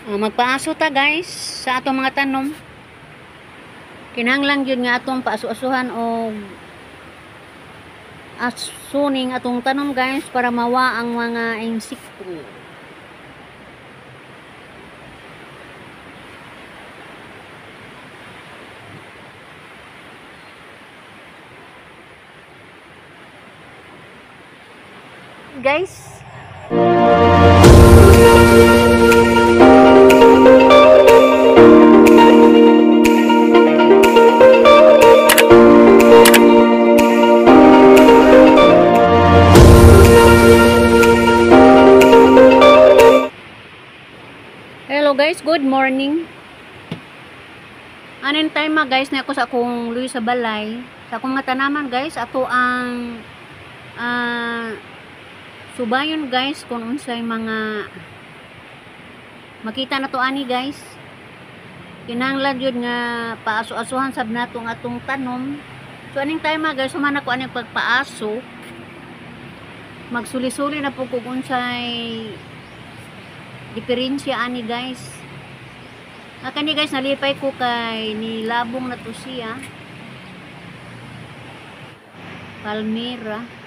Magpaaso ta guys sa atong mga tanom. Kinahanglan gyud nga atong paaso-asuhan og asuning atong tanom guys para mawa ang mga insekto. Guys, hello guys, good morning. Anin time ma guys na ako sa akong luyo sa balay, sa akong mga tanaman guys, ato ang subayon guys kung unsay mga makita na to ani guys. Kinahanglan jud nga paaso-asuhan sab nato ang atong tanom. So aning time ma guys, human ako aning pagpaaso. Magsuli-suli na po kung unsay diferensya ani guys. Kani guys, nalipay ko kay nilabong na to siya. Palmera.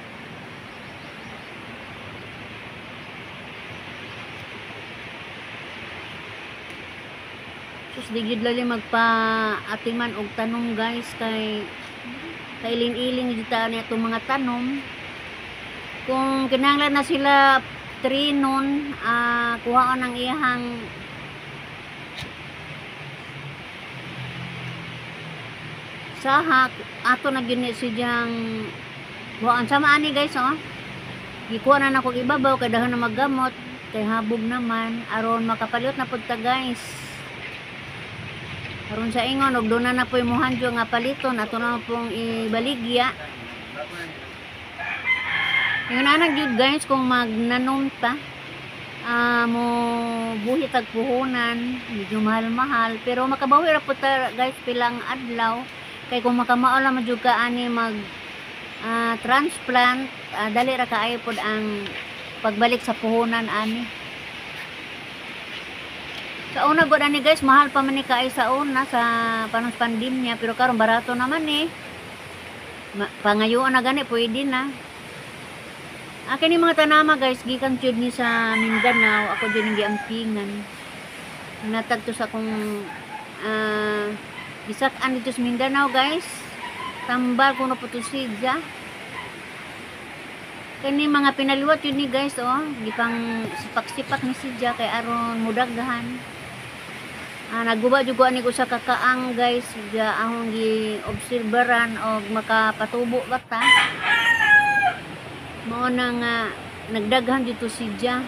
Sus, di gyud lali magpa-atiman og tanom guys kay kailin-iling jud ta ani atong mga tanom. Kung kinahanglan na sila trinon, kuhaan ang iyahang sahak, ato na gyud ni siyang kuhaan. Sama ani guys, oh. Gikuha na nako ibabaw kay dahon na maggamot, kay habog naman aron makapaliot na pud ta guys. Aron sa ingon og duna na poy mohandyo nga paliton, ato na pong ibaligya. Ingon ana gyud guys kung magnanom ta, mo buhi tag puhunan, medyo mahal-mahal pero makabawi ra pud ta guys pilang adlaw kay kung makamao lang man jud ka ani mag transplant, dali ra kaayo pod ang pagbalik sa puhunan ani. Sa una gud ani guys, mahal pa man ni kaayo sa una sa panahon sa pandemya, pero karon barato naman eh. Pangayoon na gani pwede na. Kini mga tanama guys, gikan jud ni sa Mindanao, ako jud ning giampingan. Natag to sa akong gisak-an dito sa Mindanao guys. Tambal kuno po to siya. Kini mga pinaliwat yun ni guys, oh, gipang sipak-sipak ni siya kay aron mudaghan. Naguba jud ko ani usa ka kaang guys, ja ahong gi-obserbaran og makapatubo ba ta. Mao na nga nagdaghan dito siya.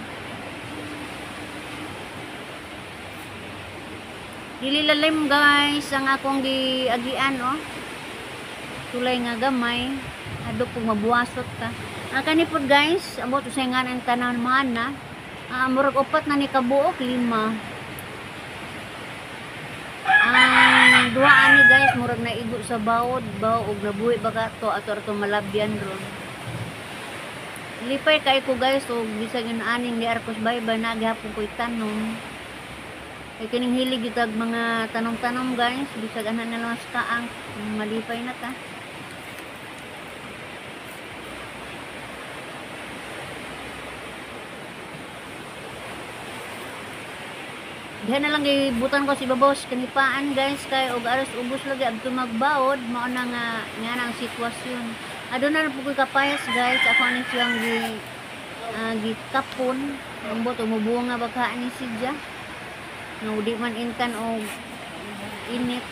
Dili lalim guys ang akong giagian, oh. Tulay nga gamay, adto pug mabuwasot ta. Kani pod guys, ambot usay nga ang tanan mana. Murag upat na ni kabuok, 5. Ang duha ani guys, murag naigo sa bawod, baw og nabuhi ba to ato ato malabyan ron. Lipay kay ko guys og bisag yun aning ni Arcos baybay na gihapon ko'y tanom. Kay kining hilig gyud tag mga tanom-tanom guys, bisag ana na lang sa kaang malipay na ta. Diha na lang gibutan ko si ibabaw sa kanipaan guys kay og aras ubos lagi adto magbaod, mao na nga nga ang sitwasyon. Aduna na pud koy kapayas guys, ako ani siyang gikapon, ambot umubunga ba ka ani siya. Nga di man intan og init,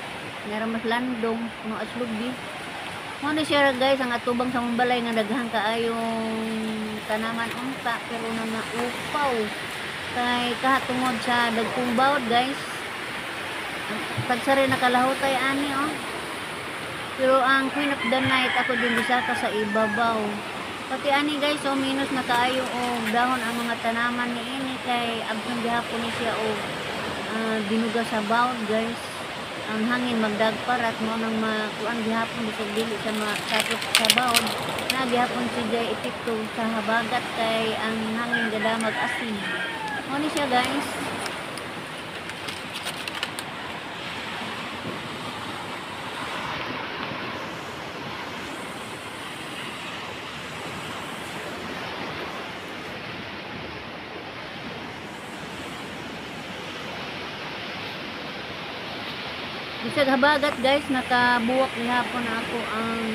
nga ra mas landong no aslugi. Mao na siya guys ang atubang sa mong balay nga daghan kaayong tanaman unta pero na naupaw. Kay kahatungod sa dagkong bawod guys, tagsari nakalahutay ani, oh. Pero ang Queen of the Night ako din bisaka sa ibabaw. Pati ani guys, oh, minus na kaayo og dahon ang mga tanaman ni ini kay absent gihapon ni siya og binuga sa bawod guys. Ang hangin magdagparat mo nang makuan gihapon bisag dili sa masakop sa bawod. Na gihapon siya epekto sa habagat kay ang hangin gadamag asin. Mao ni siya guys. Bisag habagat guys, nakabuwak gihapon na ako ang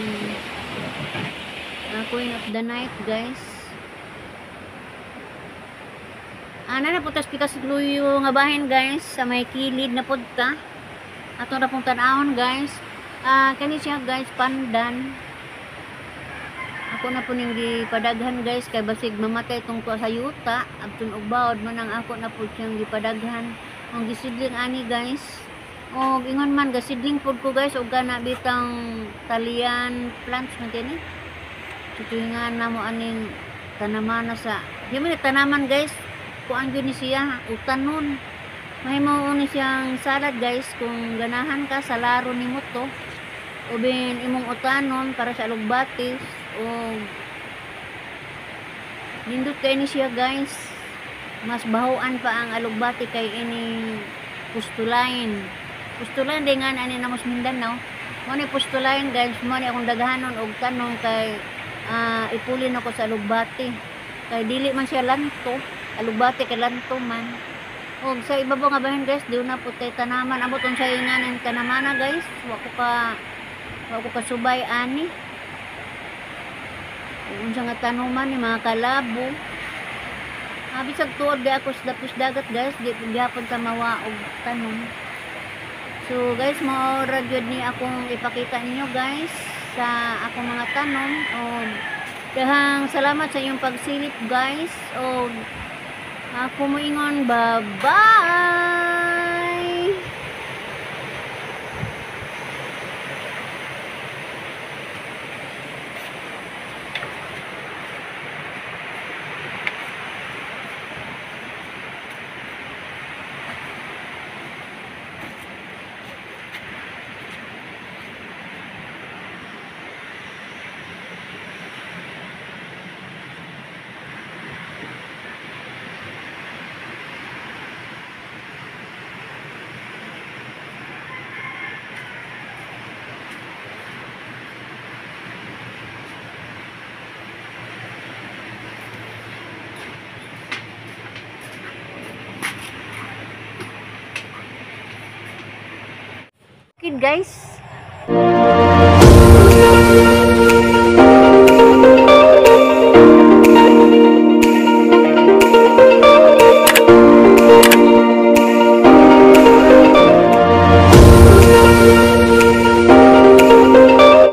Queen of the Night guys. Ana na putas pikas luyo nga bahin guys sa may kilid na pud ta. Ato ra pong tan-awon guys. Kani siya guys, pandan. Ako na po ning gipadaghan guys kay basig mamatay tong sa yuta, abton og baod man ang ako na po siyang gipadaghan. Ang gisidling ani guys. Og ingon man gasidling pud ko guys og kana bitang talian plants man kini. Tutuingan na mo aning tanaman na sa di man tanaman guys, kuan gyud ni siya utanon. Mahimo ni siyang salad guys kung ganahan ka sa laro nimo to. Ubin imong utanon para sa alugbatis og nindot kay ni siya guys. Mas bahuan pa ang alugbati kay ining pustulain. Pustulain din nga ani namos Mindanao. Mo ni pustulain guys, mo ni akong daghanon og tanom kay ipulin ako sa alugbati. Kay dili man siya lanto, alugbati kay lanto man. Og sa ibabaw nga bahin guys, di na po tay tanaman. Abot unsay nga ning tanamana guys, wa ko kasubay ani. Ug unsa nga tanuman ni mga kalabo. Bisag tuod di ako sa dapos dagat guys, di gihapon ta mawa og tanom. So guys, mao ra gyud ni akong ipakita ninyo guys sa akong mga tanom. Og dahang salamat sa inyong pagsilip guys. Og ako moingon, bye-bye. Kid guys.